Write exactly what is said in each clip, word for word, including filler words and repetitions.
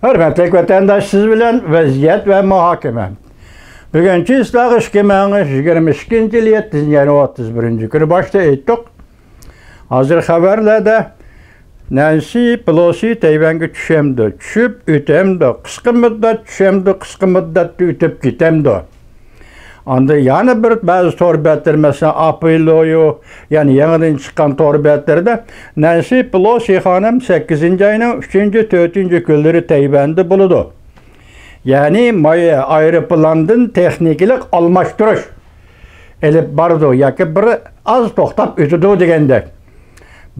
ھۆرمەتلىك ۋەتەنداش، سىز بىلەن ۋەزىيەت ۋە مۇھاكىمە. بۈگۈن چىسلاغ ئىككى مىڭ يىگىرمە ئىككىنچى يىل يەتتىنچى يانۋار ئوتتۇز بىرىنچى كۈنى باشتا ئېيتتۇق. ھازىر خەۋەرلەردە نەنسى پېلوسى تەيۋەنگە چۈشەمدۇ، چۈشۈپ ئۆتەمدۇ، قىسقا مۇددەت چۈشەمدۇ، قىسقا مۇددەتتە ئۆتۈپ كېتەمدۇ. ئاندىن يەنە بىر بەزى تور بەتلەر، مەسىلەن، ئاپېلويو، يەنى يېڭىدىن چىققان تور بەتلىرىدە نەنسى پېلوسى خانىم سەككىزىنچى ئاينىڭ ئۈچىنچى، تۆتىنچى كۈنلىرى تەيۋەندە بولىدۇ. يەنى ماي-، ئايروپىلاندىن تېخنىكىلىق ئالماشتۇرۇش ئېلىپ بارىدۇ ياكى بىر ئاز توختاپ ئۆتىدۇ دېگەندەك.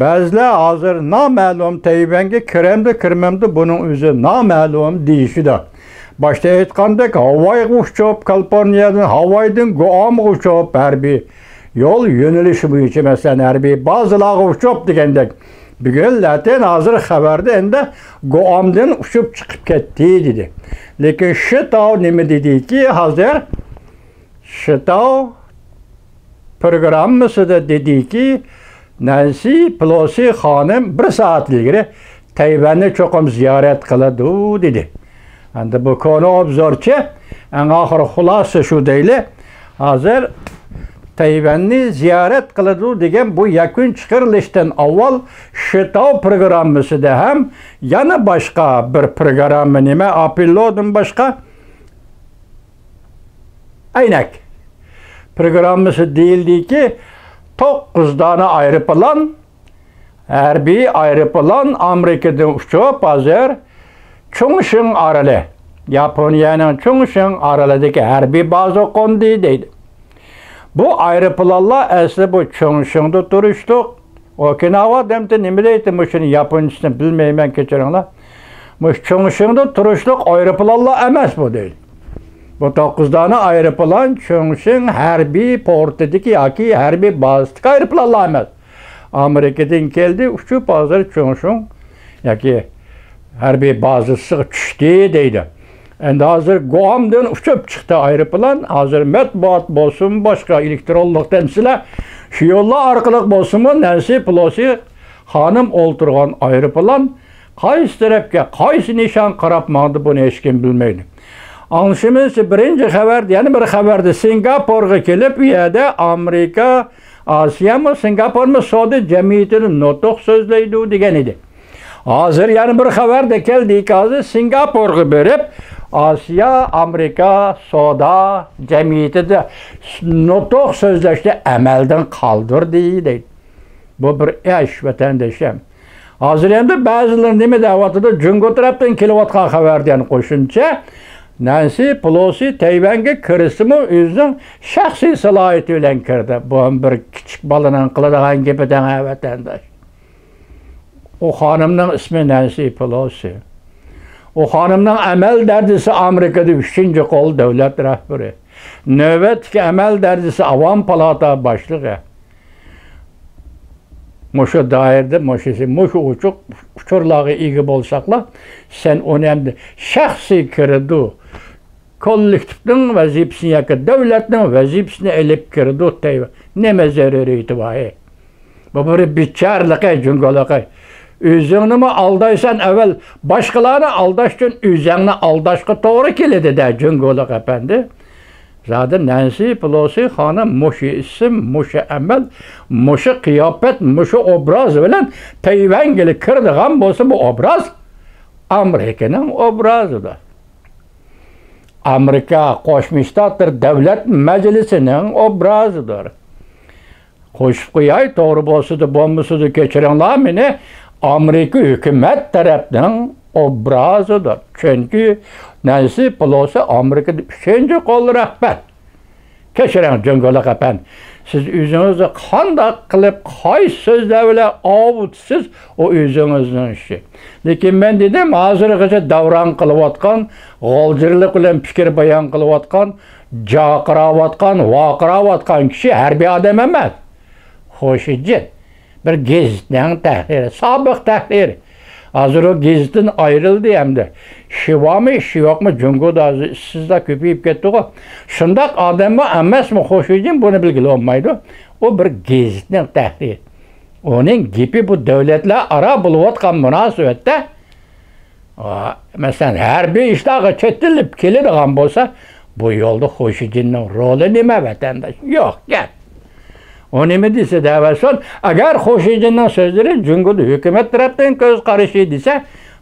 بەزىلەر ھازىر نامەلۇم، تەيۋەنگە كىرەمدۇ، كىرمەمدۇ، بۇنىڭ ئۆزى نامەلۇم دېيىشىدۇ. باشتا ئېيتقاندەك، ھاۋايغا ئۇچۇپ، كالىفورنىيەدىن، ھاۋايدىن گۇئامغا ئۇچۇپ، ھەربىي يول يۆنىلىشى بويىچە، مەسىلەن، ھەربىي بازىلارغا ئۇچۇپ دېگەندەك. بۈگۈن لاتىن ھازىر خەۋەردە ئەمدى گۇئامدىن ئۇچۇپ چىقىپ كەتتى دېدى. لېكىن شىتاۋ نېمە دېدىكى، ھازىر شىتاۋ پروگراممىسىدا دېدىكى، نەنسى پېلوسى خانىم بىر سائەت ئىلگىرى تەيۋەننى چوقۇم زىيارەت قىلىدۇ دېدى. ئەمدى بۇ كونا ئوبزورچى، ئەڭ ئاخىرى خۇلاسە شۇ دەيلى. ھازىر تەيۋەننى زىيارەت قىلىدۇ دېگەن بۇ يەكۈن چىقىرىلىشتىن ئاۋۋال شىتاۋ پروگراممىسىدا ھەم يەنە باشقا بىر پروگرامما، نېمە، ئاپېللودىن باشقا ئەينەك پروگراممىسى دېيىلدىكى، توققۇز دانە ئايروپىلان، ھەربىي ئايروپىلان ئامېرىكىدىن ئۇچۇپ، ھازىر چۇڭشىڭ ئارىلى، ياپونىيەنىڭ چۇڭشىڭ ئارىلىدىكى ھەربىي بازا قوندى دەيدۇ. بۇ ئايروپىلانلار ئەسلى بۇ چۇڭشىڭدا تۇرۇشلۇق، ئوكىناۋا دەمتى نېمە دەيتتى، مۇشۇنى ياپونچىسىنى بىلمەيمەن، كەچۈرۈڭلار. مۇشۇ چۇڭشىڭدا تۇرۇشلۇق ئايروپىلانلار ئەمەس بۇ دەيدۇ. بۇ توققۇز دانە ئايروپىلان چۇڭشىڭ ھەربىي پورتىدىكى ياكى ھەربىي بازىسىدىكى ئايروپىلانلار ئەمەس. ئامېرىكىدىن كەلدى، ئۇچۇپ ھازىر چۇڭشىڭ ياكى ھەربىي بازىسىغا چۈشتى دەيدۇ. ئەمدى ھازىر گۇئامدىن ئۇچۇپ چىقتى ئايروپىلان. ھازىر مەتبۇئات بولسۇن، باشقا ئېلېكترونلۇق تەمسىلەر شۇ يوللار ئارقىلىق بولسىمۇ، نەنسى پېلوسى خانىم ئولتۇرغان ئايروپىلان قايسى تەرەپكە، قايسى نىشان قاراپ ماڭدى، بۇنى ھېچكىم بىلمەيدۇ. ئاڭلىشىمىزچە، بىرىنچى خەۋەردە، يەنە بىر خەۋەردە سىنگاپورغا كېلىپ، ئۇ يەردە ئامېرىكا، ئاسىيامۇ، سىنگاپورمۇ سودا جەمئىيىتىدە نۇتۇق سۆزلەيدۇ دېگەن ئىدى. ھازىر يەنە بىر خەۋەردە كەلدى، ھازىر سىنگاپورغا بېرىپ، ئاسىيا ئامېرىكا سودا جەمئىيىتىدە نۇتۇق سۆزلەشنى ئەمەلدىن قالدۇردى دەيدۇ. بۇ بىر ئىش، ۋەتەندىشىم. ھازىر ئەمدى بەزىلىرى نېمە دەۋاتىدۇ؟ جۇڭگو تەرەپتىن كېلىۋاتقان خەۋەردىن قوشۇمچە، نەنسى پېلوسى تەيۋەنگە كىرسىمۇ ئۆزىنىڭ شەخسىي سالاھىيىتى بىلەن كىردى. بۇ بىر كىچىك بالىنىڭ قىلىدىغان گېپى دەڭ، ھە، ۋەتەنداش. ئۇ خانىمنىڭ ئىسمى نەنسى پېلوسى. ئۇ خانىمنىڭ ئەمەل دەرىجىسى ئامېرىكىدا ئۈچىنچى قول دۆلەت رەھبىرى. نۆۋەتتىكى ئەمەل دەرىجىسى ئاۋام پالاتا باشلىقى. مۇشۇ دائىرىدە، مۇشۇ، مۇشۇ ئوچۇق ئۇچۇرلارغا ئىگە بولساقلا، سەن ئۇنى ئەمدى شەخسىي كىرىدۇ، كوللېكتىپنىڭ ۋەزىپىسىنى ياكى دۆلەتنىڭ ۋەزىپىسىنى ئېلىپ كىرىدۇ دەيۋە. نېمە زۆرۈرىيىتى بار، ھەي؟ بۇ بىر بىچارىلىق، ھەي، جۇڭگولۇق، ھەي. ئۆزۈڭنىمۇ ئالدايسەن ئەۋەل، باشقىلارنى ئالداش ئۈچۈن ئۆزۈڭنى ئالداشقا توغرا كېلىدۇ-دە، جۇڭگولۇق ئەپەندى. زادى نەنسى پېلوسى خانىم مۇشۇ ئىسىم، مۇشۇ ئەمەل، مۇشۇ قىياپەت، مۇشۇ ئوبراز بىلەن تەيۋەنگىلا كىرىدىغان بولسا، بۇ ئوبراز ئامېرىكىنىڭ ئوبرازىدۇر. ئامېرىكا قوشما شتاتلىرى دۆلەت مەجلىسىنىڭ ئوبرازىدۇر. قوشۇپ قوياي، توغرا بولسىدۇ، بولمىسىدۇ، كەچۈرۈڭلار مېنى، ئامېرىكا ھۆكۈمەت تەرەپنىڭ ئوبرازىدۇر. چۈنكى نەنسى پېلوسى ئامېرىكىدا ئۈچىنچى قول رەھبەر. كەچۈرۈڭ، جۇڭگولۇق ئەپەندى، سىز ئۆزىڭىزنى قانداق قىلىپ، قايسى سۆزلەر بىلەن ئاۋۇتىسىز، ئۇ ئۆزىڭىزنىڭ ئىشى. لېكىن مەن دېدىم، ھازىرغىچە داۋراڭ قىلىۋاتقان، غالجىرلىق بىلەن پىكىر بايان قىلىۋاتقان، جارقىراۋاتقان، ۋارقىراۋاتقان كىشى ھەربىي ئادەم ئەمەس. خۇشىجىن. بىر گېزىتنىڭ تەھرىرى، سابىق تەھرىرى. ھازىر ئۇ گېزىتتىن ئايرىلدى ئەمدى. ئىشى بارمۇ، ئىشى يوقمۇ؟ جۇڭگودا ھازىر ئىشسىزلار كۆپىيىپ كەتتىغۇ. شۇنداق ئادەممۇ ئەمەسمۇ خۇشىجىن، بۇنى بىلگىلى بولمايدۇ. ئۇ بىر گېزىتنىڭ تەھرىرى. ئۇنىڭ گېپى بۇ دۆلەتلەر ئارا بولۇۋاتقان مۇناسىۋەتتە ئا، مەسىلەن، ھەربىي ئىشلارغا چېتىلىپ كېلىدىغان بولسا، بۇ يولدا خۇشىجىننىڭ رولى نېمە، ۋەتەنداش؟ يوق گەپ. ئۇ نېمە دېسە دەۋەرسۇن، ئەگەر خۇشىجىننىڭ سۆزلىرى جۇڭگودا ھۆكۈمەت تەرەپتىن كۆز قارىشى دېسە،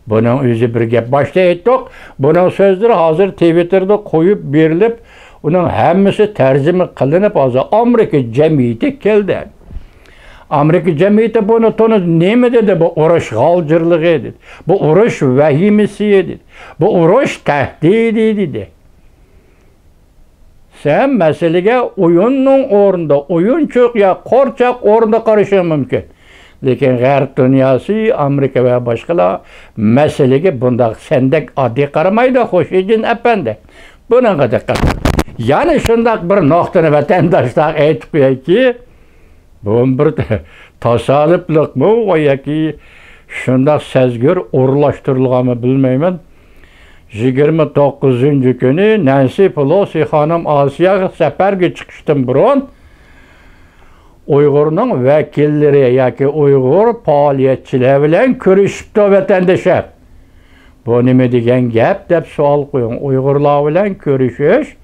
بۇنىڭ ئۆزى بىر گەپ. باشتا ئېيتتۇق، بۇنىڭ سۆزلىرى ھازىر تىۋىتتېردا قويۇپ بېرىلىپ، ئۇنىڭ ھەممىسى تەرجىمە قىلىنىپ، ھازىر ئامېرىكا جەمئىيىتى كەلدى. ئامېرىكا جەمئىيىتى بۇنى تونۇدى. نېمە دېدى؟ بۇ ئۇرۇش غالجىرلىقى دېدى. بۇ ئۇرۇش ۋەھىمىسى دېدى. بۇ ئۇرۇش تەھدىتى دېدى. سەن مەسىلىگە ئويۇننىڭ ئورنىدا، ئويۇنچۇق يا قورچاق ئورنىدا قارىشىڭ مۇمكىن. لېكىن غەرب دۇنياسى، ئامېرىكا ۋە باشقىلار مەسىلىگە بۇنداق سەندەك ئاددىي قارىمايدۇ، خۇشىجىن ئەپەندى. بۇنىڭغا دىققەت قىل. يەنە شۇنداق بىر نۇقتىنى ۋەتەنداشلارغا ئېيتىپ قويايكى، بۇ بىر تاسادىپلىقمۇ ياكى شۇنداق سەزگۈر ئورۇنلاشتۇرۇلغانمۇ بىلمەيمەن. يىگىرمە توققۇزىنچى كۈنى نەنسى پېلوسى خانىم ئاسىياغا سەپەرگە چىقىشتىن بۇرۇن ئۇيغۇرنىڭ ۋەكىللىرى ياكى ئۇيغۇر پائالىيەتچىلەر بىلەن كۆرۈشۈپتۇ، ۋەتەندىشىم. بۇ نېمە دېگەن گەپ دەپ سوئال قويۇڭ. ئۇيغۇرلار بىلەن كۆرۈشۈش،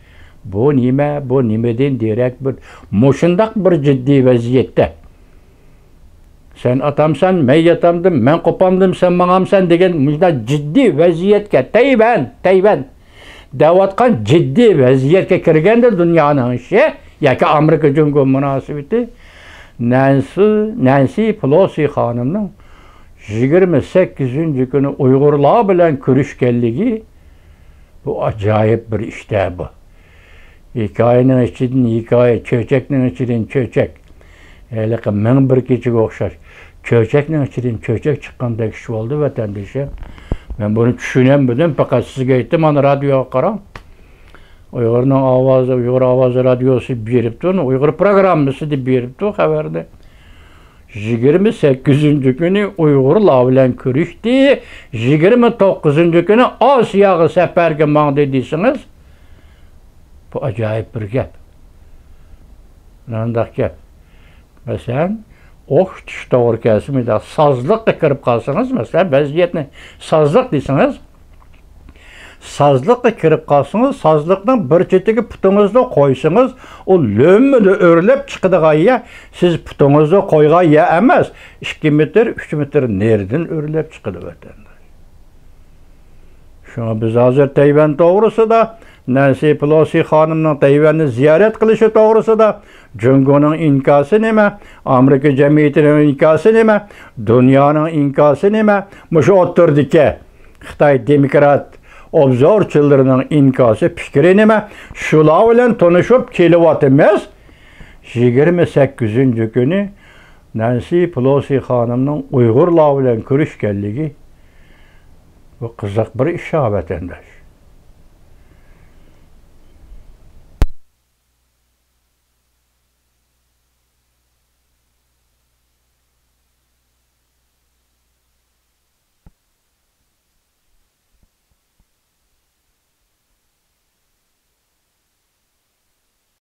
بۇ نېمە؟ بۇ نېمىدىن دېرەك؟ بىر مۇشۇنداق بىر جىددىي ۋەزىيەتتە سەن ئاتامسەن، مەن ياتامدىم، مەن قوپامدىم، سەن ماڭامسەن دېگەن مۇشۇنداق جىددىي ۋەزىيەتكە، تەيۋەن، تەيۋەن دەۋاتقان جىددىي ۋەزىيەتكە كىرگەندە دۇنيانىڭ ئىشى ياكى ئامېرىكا جۇڭگو مۇناسىۋىتى، نەنسى، نەنسى پېلوسى خانىمنىڭ يىگىرمە سەككىزىنچى كۈنى ئۇيغۇرلار بىلەن كۆرۈشكەنلىكى، بۇ ئاجايىپ بىر ئىشتە بۇ. ھېكايىنىڭ ئىچىدىن ھېكايە، چۆچەكنىڭ ئىچىدىن چۆچەك. ھېلىقى مىڭ بىر كېچىگە ئوخشاش. چۆچەكنىڭ ئىچىدىن چۆچەك چىققاندەك ئىش بولدى، ۋەتەندىشىم. مەن بۇنى چۈشىنەلمىدىم، پەقەت سىزگە ئېيتتىم، ئانا رادىيوغا قاراڭ. ئۇيغۇرنىڭ ئاۋازى، ئۇيغۇر ئاۋازى رادىيوسى بېرىپتۇ، ئۇيغۇر پروگراممىسى دەپ بېرىپتۇ خەۋەرنى. يىگىرمە سەككىزىنچى كۈنى ئۇيغۇرلار بىلەن كۆرۈشتى، يىگىرمە توققۇزىنچى كۈنى ئاسىياغا سەپەرگە ماڭدى دېسىڭىز، بۇ ئاجايىپ بىر گەپ. مۇنداق گەپ. مەسىلەن، ئوخشىتىش توغرا كەلسە، مۇنداق سازلىققا كىرىپ قالسىڭىز، مەسىلەن، ۋەزىيەتنى سازلىق دېسىڭىز، سازلىققا كىرىپ قالسىڭىز، سازلىقنىڭ بىر چېتىگە پۇتىڭىزنى قويسىڭىز، ئۇ لۆممىدە ئۆرلەپ چىقىدىغان يەر، سىز پۇتىڭىزنى قويغان يەر ئەمەس، ئىككى مېتىر، ئۈچ مېتىر نېرىدىن ئۆرلەپ چىقىدۇ، ۋەتەنداش. شۇڭا بىز ھازىر تەيۋەن توغرىسىدا، نەنسى پېلوسى خانىمنىڭ تەيۋەننى زىيارەت قىلىشى توغرىسىدا، جۇڭگونىڭ ئىنكاسى نېمە، ئامېرىكا جەمئىيىتىنىڭ ئىنكاسى نېمە، دۇنيانىڭ ئىنكاسى نېمە، مۇشۇ ئوتتۇرىدىكى خىتاي دېموكرات ئوبزورچىلىرىنىڭ ئىنكاسى، پىكرى نېمە؟ شۇلار بىلەن تونۇشۇپ كېلىۋاتىمىز. يىگىرمە سەككىزىنچى كۈنى نەنسى پېلوسى خانىمنىڭ ئۇيغۇرلار بىلەن كۆرۈشكەنلىكى، بۇ قىزىق بىر ئىش ھا، ۋەتەنداش.